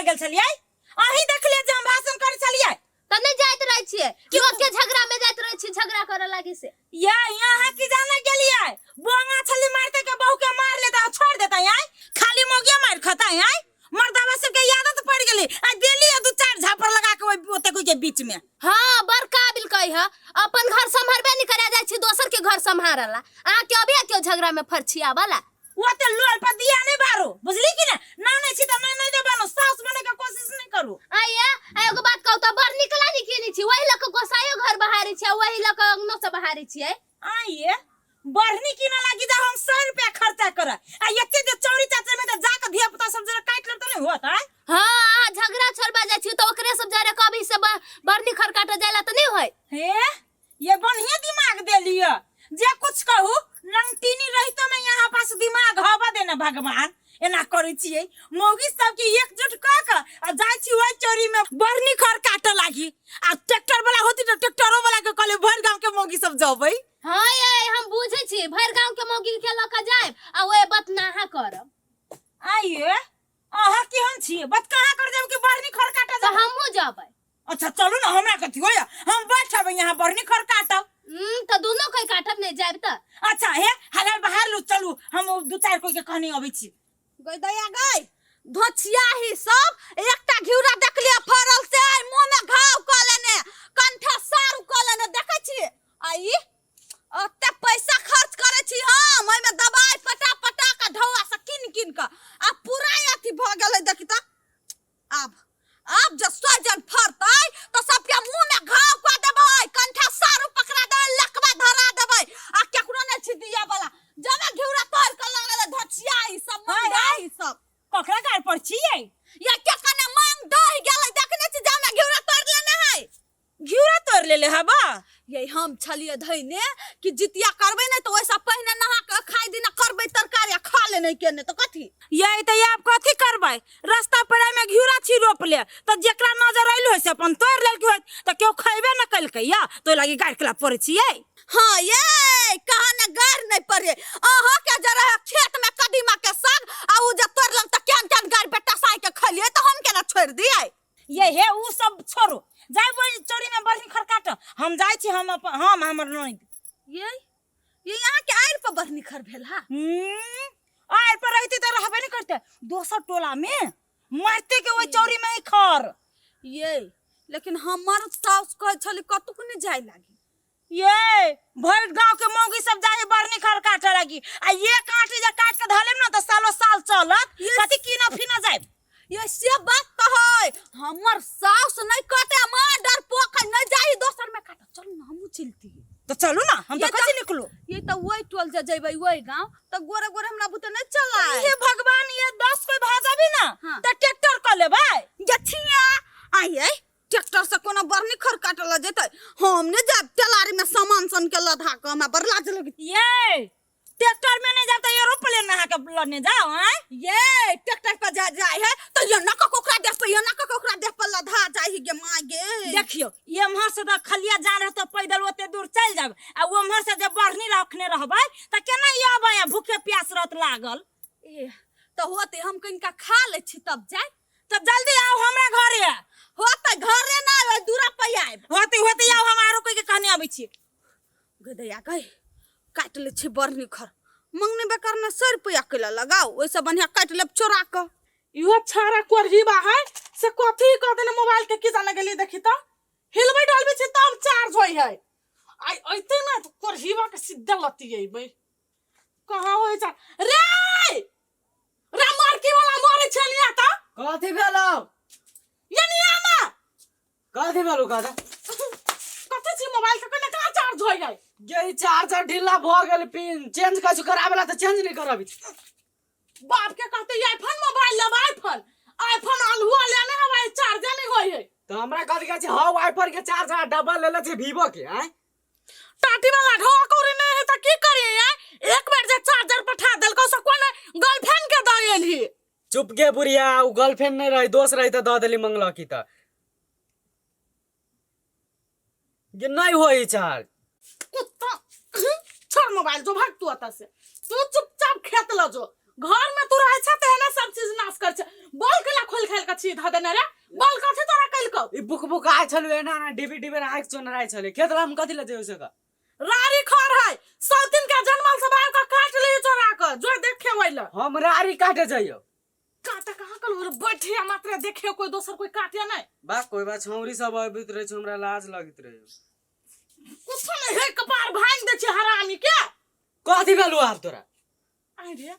करे गेल छलियै? अहीं देखलियै जे हम भाषण करे छलियै। त नहीं जाइत रहै छियै, लोग के झगड़ा में जाइत रहै छी, झगड़ा करे लागी से। ये यहाँ की जाने गेलियै? बोंगा छली मारते के बहू के मार लेता, छोड़ देता आय, खाली मोगिया मार खाता आय। मर्दावा सबके आदत पड़ गेली आ देली दू चार झापड़ लगा के ओइ ओते कोई के बीच में। हाँ, बड़ काबिल कही है, अपन घर सम्हारबे नहीं करे जाय छी, दोसर के घर सम्हारला। अहाँ के अभी क्यों झगड़ा में फरछियावला? ओते लोल पर दिया नहीं बारो, बुझली कि ना? ना नहीं छी त मैं नहीं देबानो, सास बने के कोशिश नहीं करू। आइए, आ एगो बात कहू त बड़ निक लागी केने छी, वही लक गोसाइयो घर बहारे छी, वही लक अंगनो से बहारे छियै। आइए बढ़नी की ना लागी जा हम 100 रुपया खर्चा कर आ एते जे चौरी चाचे में त जाके धिया पुता सब जरा काट लेब त नहीं होत आय। हां, अहाँ झगड़ा छोड़बा जाइ छी त ओकरे सब जरे कभी से बढ़नी खर काटे जायला त नहीं होय। हे ये बढ़िया दिमाग दे लिया, जे कुछ कहू नंगटीनी रही तो मैं यहाँ पास दिमाग हवा देना भगवान। एना करै छियै मौगी सबके एकजुट क क आ जाइ छी ओहि चोरी में बढ़नी खर काटे लागी, आ ट्रैक्टर वाला होती त ट्रैक्टरो वाला के कहले भरि गांव के मौगी सब जबै। हाँ ये हम बुझै छी, भरि गांव के मौगी के लऽ के जायब आ ओए बतनाहा करब। आइए अहाँ केहन छियै, बत कहाँ कर जाब कि बढ़नी खर काटे त जाब? हमहूँ जबै। अच्छा चलू ना, हमरा कथी होया, हम बैठब यहाँ बढ़नी खर काटब। त दोनों कोई काटब नहीं जायब त। अच्छा हे हलाल बाहर लू चलू, हम दू चार कोई के कहनी अबै छी। गई दया गई धोछिया ही सब एकटा घिउरा देखलिए फरल से आइ मुंह में घाव क लेने, कंठा सारू क लेने देखै छी। आ ई ओते पैसा खर्च करै छी हम, ओहिमे दवाई पटा पटा के ढौआ से किन किन के आ पूरा अथी भ गेलै। देखी त आब जे सोजन फरतै त सबके मुंह में घाव क देबै, कंठा सारू पकड़ा देबै, लकवा धरा देबै आ केकरो नै छी दिया वाला। जमे घिउरा तोड़ के लऽ गेलै धोछिया ई सब, हाय, मंगा हाय। ई सब। ककरा गाड़ पर छियै? या के कने मांग डहि गेलै, देखने छी जमे घिउरा तोड़ लेने है। घिउरा तोड़ लेले हबा? ये हम छलिए धैने कि जितिया करबै नै त ओइसँ पहिने नहा के खाइ दिना करबै तरकारी आ खा लेने के ने त कथी। ये त आब कथी करबै, रास्ता पर में घिउरा छी रोप ले त जेकरा नजर आइल होय से अपन तोड़ लेलकै होय, त केओ खैबे न कलकै या तो लागी गाड़ केला पड़ै छियै। हाँ ये कहा न गाड़ नहीं पड़े, अहाँ के जरा खेत में कदीमा के साग आ उ जे तोड़लक त केहन केहन गाड़ बेटा साई के खलिए त हम केना छोड़ दियै। ये हे उ सब छोड़ू, जाय बोल चोरी में बढ़नी खर काट, हम जाय छी, हम अपन, हम हमर ननद। ये यहाँ के आइर पर बढ़नी खर भेल हा? आइर पर रहती त रहबे नहीं करते, दोसर टोला में मारते के ओइ चोरी में ही खर। ये लेकिन हमर साउस कहै छली कतुक नहीं जाय लागी। ये भरि गांव के मौगी सब जाए बढ़नी खर काटे लागी, आ ये काटी जे काट के धलेम ना त सालो साल चलत, कथी कीना फीना जाए। ये से बात त है, हमर साउस नहीं काटे, मां डर पोखर नहीं जाई दोसर में काटे। चलू ना हमहू चलती। तो चलू ना, हम तो ये कैसे निकलू? ये त वही टोल जे जइबै वही गांव त गोरे गोरे हमरा बुते नहीं चलाय। हे भगवान, ये 10 कोई भाजाबी ना हाँ। त ट्रैक्टर क लेबै। गछिया आइए ट्रैक्टर से कोनो बरनी खर काटल जेतै, हम ने जाब टेलारी में सामान सन के लधा के, हमरा बड़ लाज लगे। ये ट्रैक्टर में नहीं जाता, एरोप्लेन में आके लड़ने जाओ हैं? ये ट्रैक्टर पर जा जाए है तो ये ना कोकरा देख पे, ये ना कोकरा देख पर लधा जाए ही गे मां गे। देखियो ये एम्हर से तो खलिया जा रहा तो पैदल ओते दूर चल जाब, आ वो एम्हर से जब बढ़नी रखने रहबै त केना ई आबै आ भूखे प्यास रहत लागल। ए तो होते हम कनिका खा ले छी तब जाए। तो जल्दी आओ हमरा घरे। होते घरे ना आवे, दूरा पर आए। होते होते आओ, हम आरो कोई के कहने आबै छी। गदैया गई काट ले छी बरनी खर, मंगने बेकार ने 100 रुपया केला लगाओ, ओइसे बढ़िया काट लेब चोरा के। इहो छाड़ा कोरही बा है से कथी कह देने मोबाइल के की जाने गेली, देखी त हिलबै डलबै छी तब चार्ज होई है। आई ऐते ना तो कोरहीबा के सीधा लती अइबै। कहाँ होई जा रे रे मारकी वाला मारे छलिया त कथी भेलौ? ये निया ना कथी भेलौ कथा? कथी छी मोबाइल के कोना कहाँ चार्ज होई है? गे ई चार्जर ढीला भ गेल, पिन चेंज कछु कराबेला त चेंज नहीं कराबी। बाप के कहते आईफोन मोबाइल लब, आईफोन आईफोन अलहुआ लेने हवाई चार्ज नहीं होई है। त हमरा कथी कहै छै, हौ आईफोन के चार्जर डबल लेले छै वीवो के। आय टाटी वाला ढोआ कोरी नहीं है त की करी आय? एक बेर जे चार्जर पठा देलकौ से कोन गर्लफ्रेंड के द एलही? चुप गे बुढ़िया, उ गर्लफ्रेंड नहीं रही, दोस्त रही त the देली मंगला की त गे नहीं होई चार्ज। कुत्ता छोड़ मोबाइल जो भाग तू अता से, तू चुपचाप खेत ल जो, घर में तू रहे छ त एना सब चीज नाश कर छ, बॉल केला खोल खाल के छी धऽ देने रे बोल कथी तोरा कइलकौ ई बुक बुक आय छलु एना एना डिबी डिबी आँखि चोनराइ छलै खेत हम कथी लए जेबै से कह रारी खर है सौतिन के जनमल सब आबि कऽ काट ले चोरा कऽ जो देखे ओइ लए हम रारी काटे जइयो काटे कहाँ कल बैठे मात्र देखे कोई दोसर कोई काटे नहीं बा कोई बात छौरी सब अबैत रहै छै हमरा लाज लगैत रहै कुछो नहीं है कपार भांग दे छै हरामी के कथी भेलौ आब तोरा आइ रे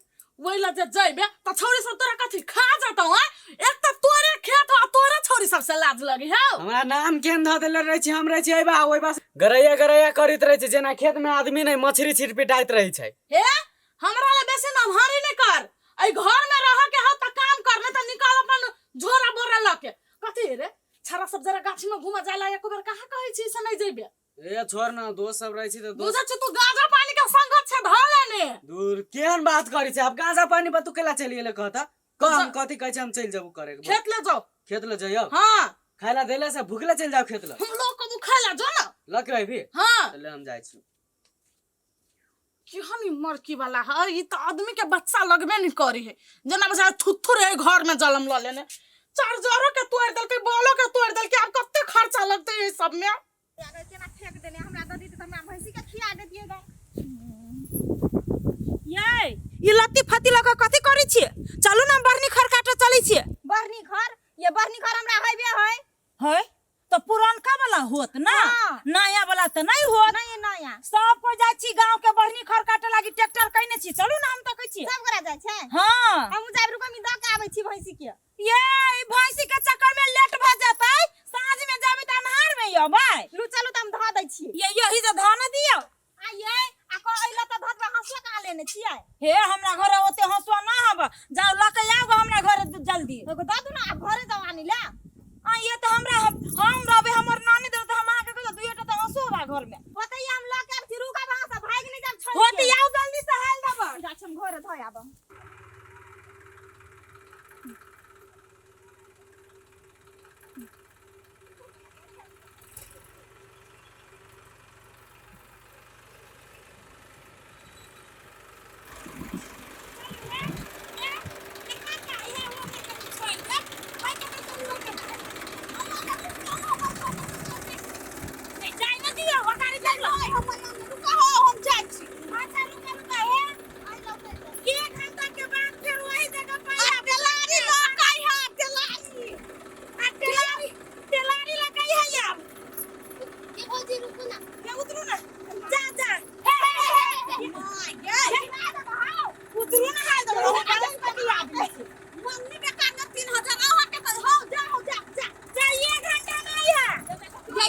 ओइ लए जे जइबे तऽ छौरी सब तोरा कथी खा जतौ हैं एक तऽ तोरे खेत हो तोरे छौरी सब से लाज लगे हौ हमरा नाम केहन धऽ देले रहै छै हम रहै छी अइबा ओइबा गरैया गरैया करैत रहै छै जेना खेत में आदमी नहि मछरी छिटपिटाइत रहै छै हे हमरा ले बेसी नमहरी नहि कर एहि घर में रह के हौ तऽ काम कर नहि तऽ निकाल अपन झोरा बोरा लऽ के कथी रे छड़ा सब जरा गाछी में घूमऽ जाय ला एको बेर कहाँ कहै छी से नहि जइबे ए छोड़ न दोस्त सब रहै छी तऽ दोस्त बुझै छी तू गाजा पानी के संगत छै धऽ लेने दूर केहन बात करै छै आब गांजा पानी पर तू केला चलि गेलै कहता कह हम कथी कहै छै हम चलि जेबो करे के खेत ले जाओ खेत ले जइयो हाँ खाय ला देले से भूखले चलि जाओ खेत ले हम लोग को भूखा ला जो ना लऽ के अयबी हाँ तऽ ले हम जाइ छी केहन ई मरकी वाला है ई तऽ आदमी के बच्चा लगबे नहीं करी है जेना बच्चा थुथुर है घर में जन्म लऽ लेने चार्जरो के तोड़ देलकै बॉलो के तोड़ देलकै आब कते खर्चा लगतै एहि सब में अगर केना फेंक देने हमरा दऽ दितै तऽ हमरा भैंसी के खिया देतियै गऽ ये ई लत्ती फत्ती लऽ कऽ कथी करै छियै चलू ने बरनी खर काटऽ चलै छियै बरनी घर ये बरनी घर हमरा हेबे है है तऽ पुरनका वाला होत ना हाँ। नया वाला तऽ नहीं होत नहीं नया सब कोई जाइ छी गांव के बरनी खर काटे लागी ट्रैक्टर कइने छी चलू ना हम तकै छी सब गोरा जाइ छै हाँ हमहूँ जायब रुको हम दऽ के आबै छी भैंसी के ये ई भैंसी के चक्कर में लेट भ जेतै साँझ में जाबे त अन्हार में अबै लू चलू तऽ हम धऽ दै छी ये यही जे धान दियौ आ ये आ कह अइला तऽ धऽ देबै हँसुआ कहाँ लेने छियै हे हमरा घरे ओते हँसुआ ना हब जाओ लऽ के आउ हमरा घरे जल्दी एगो दऽ दू ना आब घरे जाउ आनी ला आ ये तऽ हमरा हम रहबै हमर नानी देबै तऽ हम अहाँके कहियो दुइये टा तऽ हँसुआ बा घर में होतै हम लऽ के आब छी रुकब अहाँ सब भागि नहि जाब छोड़ि होते आउ जल्दी से हाल देब जा छी हम घरे धऽ आब के भौजी रुकू ना उतरू ना जा जा हे हे हे हे उतरू ना हाल दो मम्मी बेकार के 3000 अहाँ के तऽ हौ जाओ जा जा जा एक घंटा में आइया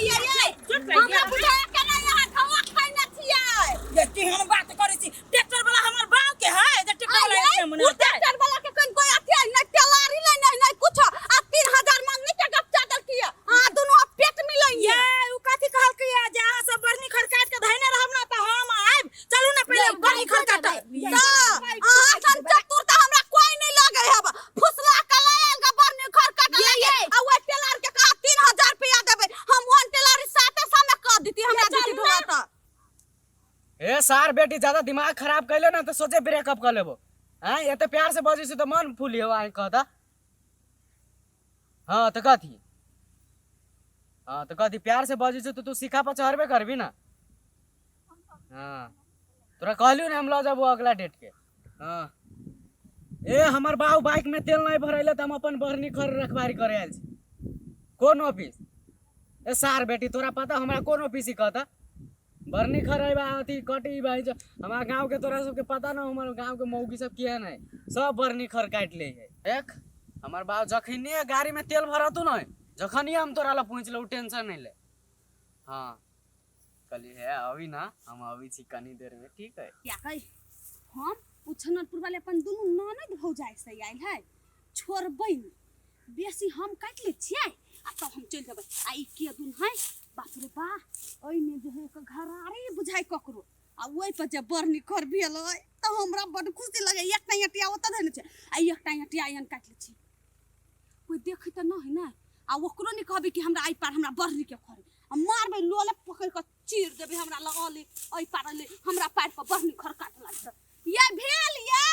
ये ये ये हमरा बुझाय के नहि अहाँ धोआ खैने छियै ये केहन बात करै छी ट्रैक्टर वाला हमर बाप के है जे ट्रैक्टर वाला एते मने उ ट्रैक्टर वाला के कहीं कोई अथी है, नहीं टेलारी नहीं नहीं नहीं कुछ आ 3000 मांगनी के गप चादर किया अहाँ दुनू अब पेट मिलैये ये उ कथी कहलकै ये जे अहाँ सब बरनी खर काट के धैने रहब ना त हम आइब चलू ना पहिले बरनी खर काट तऽ अहाँ सन चतुर तऽ हमरा कोई नहीं लगे हब फुसला के लायल ग बरनी खर काट लगे आ ओइ टेलार के कहा 3000 रुपया देबै हम वन टेलारी साते सौ में कह दीती हमरा दीदी ढोआ तऽ ए सार बेटी ज्यादा दिमाग खराब कैले ना तो सोचे ब्रेकअप कर लेबो हैं एते प्यार से बजै छी तो मन फूली हो आइ कहता हाँ तो कथी हाँ तो कथी प्यार से बजै छी तो तू सिखा पर चढ़बे करबी ना हाँ तोरा कहलियौ ने हम लऽ जेबो अगला डेट के हाँ ए हमर बाबू बाइक में तेल नहीं भरैले तऽ हम अपन बरनी खर रखबारी करे आयल छी कोन ऑफिस ए सार बेटी तोरा पता हमरा कोन ऑफिस ही कहता बरनी खर बा अथी कटी बा जो हमरा गांव के तोरा सबके पता ना हमर गांव के मौगी सब केहन है सब बरनी खर काटि ले है देख हमर बाप जखनिए गाड़ी में तेल भरतू न जखनिए हम तोरा लग पहुँचलहुँ टेंशन नहीं ले हाँ कहली है अभी ना हम अभी छी कनी देर में ठीक है या कही हम उ छननपुर वाले अपन दुनू ननद भौजाइ से आयल है छोड़बै नहि बेसी हम काटि लै छियै आ तब हम चलि जेबै आ ई के दुन है बाप रे बा ओहिमे जे है एकर घरारी बुझाइ ककरो आ ओहि पर जे बड़ निखर भेल अइ तऽ हमरा बड खुशी लगै एकटा अटिया ओतऽ धयने छै आ एकटा अटिया एहन काटि लै छी कोइ देखै तऽ नहि ने आ ओकरो नहि कहबै कि हमरा एहि पार हमरा बड़ नीक खरे आ मारबै लोले पकड़ि कऽ चीर देबै हमरा लग अले एहि पार अले हमरा पार पर बड़ नीक खर काट लागत ये भेल ये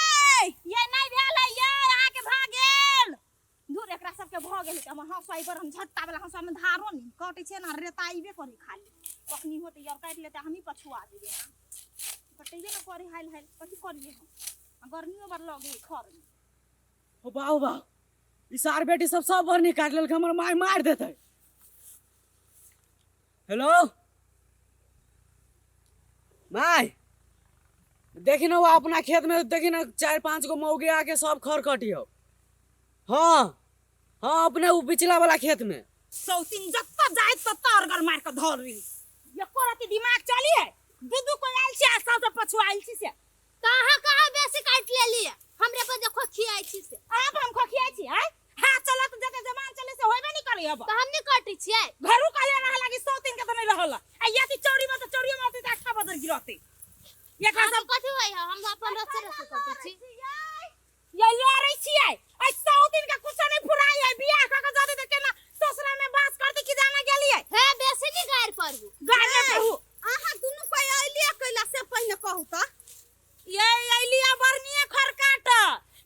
ये नहीं भेल है ये अहाँके भऽ गेल दूर एकरा सबके भऽ भऽ गेल हेतै हमर हँसुआ पर हम झट्टा वाला हँसुआ में धारो नहि कटै छै ने रेताइबे करै खाली कखनी होतै यार काटि लेतै हमही पछुआ जेबै ना कटेबे ने करै हाल हाल कथी करियै हम आ गर्मियो बड़ लगै खरमे ओ बाउ बाउ ई सार बेटी सब सब बरनी काटि लेलकै हमर माय मारि देतै हेलो my देखी ना वो अपना खेत में देखी ना चार पांच गो मौगी आके सब खर कटियो हाँ हाँ अपने वो पिछला वाला खेत में सौतीन जत्ता जाए तत्ता अरगर मार के धर रही एको रति दिमाग चली है दू दू को आयल छी आ सब से पछु आयल छी से कहाँ कहाँ बेसी काटि लेलियै हमरे पर देखो खियाइ छी से आप हम खखियाइ छी आय हाथ चलत जते जमान चले से होबे नहीं करे अब तऽ हम नहि काटै छियै घरू कहले रह लागी सौतीन के तो नहीं रहल आ यति चौरी में तो चौरी में त आठा बदल गिरते एकरा अहाँके सब कथी होइ है हम अपन रस्ते रस्ते कटै छी ये लड़ै छियै आ सौतीन के कुछ नहीं फुराई है बियाह क के जदे त केना ससुरा में बास करते की जाना गेलियै हे बेसी नहि गारि पढ़ू गाड़ में पढ़ू अहाँ दुनू कोई अइलियै कैला से पहिने कहू तऽ ये अइलिया बरनिए खर काट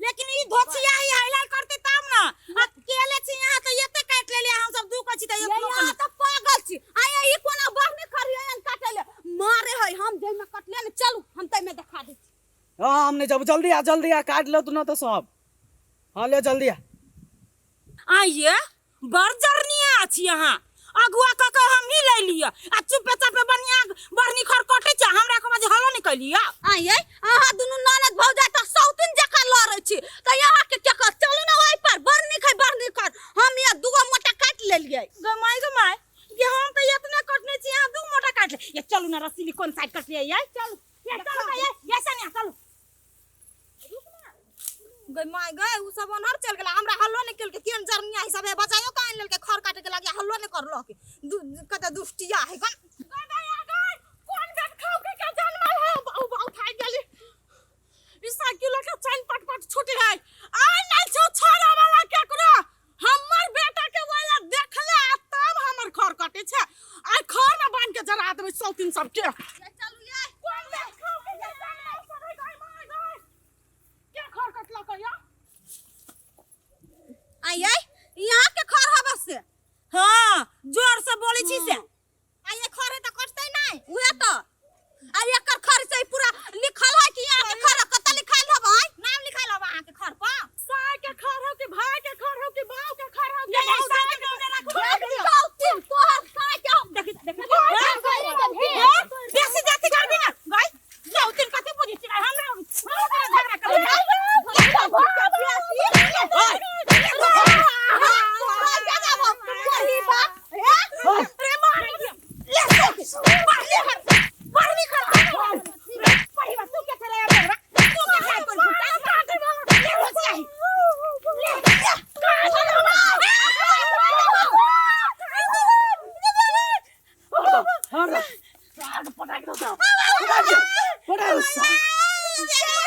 लेकिन ई धोछिया ही हाइलाइट करते तब ना अकेले छी यहाँ तो एते काट लेलियै हम सब दू को छी त ये एतनो अहाँ तऽ पागल छी आ ये ई कोना बहने खरी काटले मारे है हम जाहिमे कटले ने चलू हम ताहिमे देखा दै छी हाँ हम नहीं जब जल्दी आ जल्दी आ काट लो तू ना तो सब हाँ ले जल्दी आ आइए बड़ जरनिया छी अहाँ अगुआ क के हम ही ले लिअ आ चुपे चापे बढ़िया बढ़नी खर कटे छै हमरा को बाजे हलो नहीं कैलिया आइए अहाँ दुनू ननद भौजाई तऽ सौतिन जकाँ लड़ै छी तऽ अहाँ के के कर चलू ने ओहि पर बड़ नीक है बड़ नीक है हम ये दूगो मोटा काटि लेलियै गे माय गे माय ये हम तो इतने कटने छी अहाँ दू मोटा काट ले ये चलू ना रसीली कोन साइड कटलियै ये चलू ये चलू ना ये ये सनिया चलू गई माय गई उ सब ओनहर चल गेला हमरा हल्लो नहीं केलकै केहन जरनिया है सब है बचायो का आनि लेलकै खर काटे के लागे हल्लो नहीं करलक कते दुष्टिया है गन कोन बेट खाओ के क्या जानवर है बाऊ बाऊ खाइ गेली ई साइकिल के चैन पट पट छूटी है आइ नहीं छौ छोड़ा वाला केकरो हमर बेटा के वाला देखले आ तब हमर खर कटे छै आइ खर में बांध के जरा देबै सौतीन सबके चलू ये कोन बेट खाओ के क्या जानवर सब है गाय माय गाय के खर कटलक या आइए यहाँ के खर हबस से हाँ जोर से बोलै छी से आ ये खर है त कटतै नहीं उहे त आ एकर खर से पूरा लिखल है कि यहाँ के खर कत लिखायल हब आइ नाम लिखायल हब अहाँ के खर पर साय के खर हो कि भाई के खर हो कि बाऊ के खर हो कि ये साय के नाम राखू चौथी तोहर साय के हम देखी देखी बेसी जाति करबी ना गाय जाउ तीन कथी बुझी छी हमरा हमरा झगड़ा करबी रे मार ले मार ले मार नहीं कर पढ़ी बात तू क्या चलाया मेरा तू क्या खाए कोई फुटा ले हो जाए ले पटाक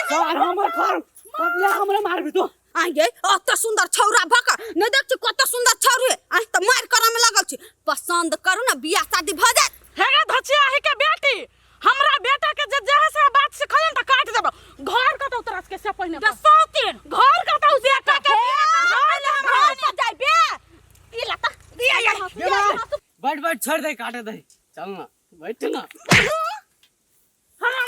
सार हमर खर कटले हमरा मारबी तू आइए अत सुंदर छौरा भक नहीं देख छी कत सुंदर छौरी आइ त मार करऽ में लगल छी पसंद करू ना बियाह शादी भ जात हे गे धचिया हे के बेटी हमरा बेटा के जे जे से बात सिखलन त काट देबो घर कतौ तोरा के से पहिने दस सौ तीन घर कतौ बेटा के घर घर पर जाय बे ई लता दिया यार बैठ बैठ छोड़ दे काटे दे चल ना बैठ ना हम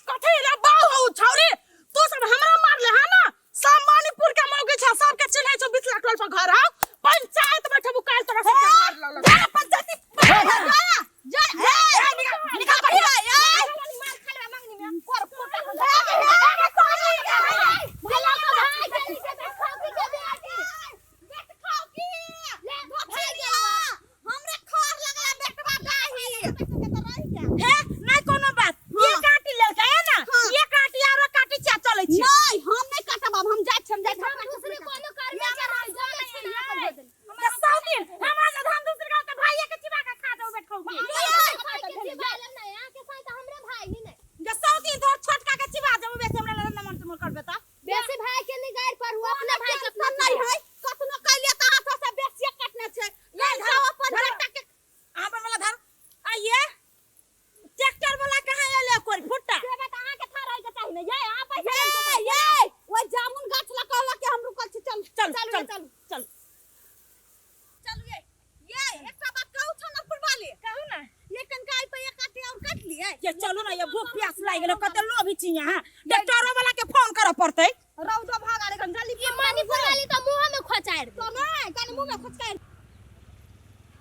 कथी रे बाऊ हौ छौरी तू सब हमरा मारले हा ना सब मणिपुर के मौगी छ सबके चिन्है छौ बिचला टोल पर घर हौ पंचायत बैठबू काल्हि तोरा सबके घर लऽ लऽ जा पंचायती जा जा ए निकल निकल बढ़िया ए मार खा लेबा मंगनी में कर फोटा हमरे खर लगला बेटवा डाही हे नहीं कोनो बात ये काटी लेलकै है ना ये काटी आरो काटी चा चलै छी नहीं हम नहीं काटब अब हम जाय छी हम जाय छी दूसरे कोनो करबे करै जमे छै ना कर देल त सौ दिन हमरा जे धान दूसरे गांव के भाई के चिबा के खा जाओ बैठो के अहाँके साथ तऽ हमरे भाई ही नहीं जे सौ दिन तोर छोटका के चिबा जाओ बेसी हमरा लड़न मन तुमर करबे त बेसी भाई के नहीं गारि पढ़ू अपना भाई के अपना नहीं है कतनो कैलिए त हाथ से बेसिए काटने छै नहीं जाओ अपन बेटा के अपन वाला धर आइए ट्रैक्टर ये भूख प्यास लागि गेल, कते लोभी छी अहाँ। डॉक्टरो वाला के फोन करऽ पड़तै।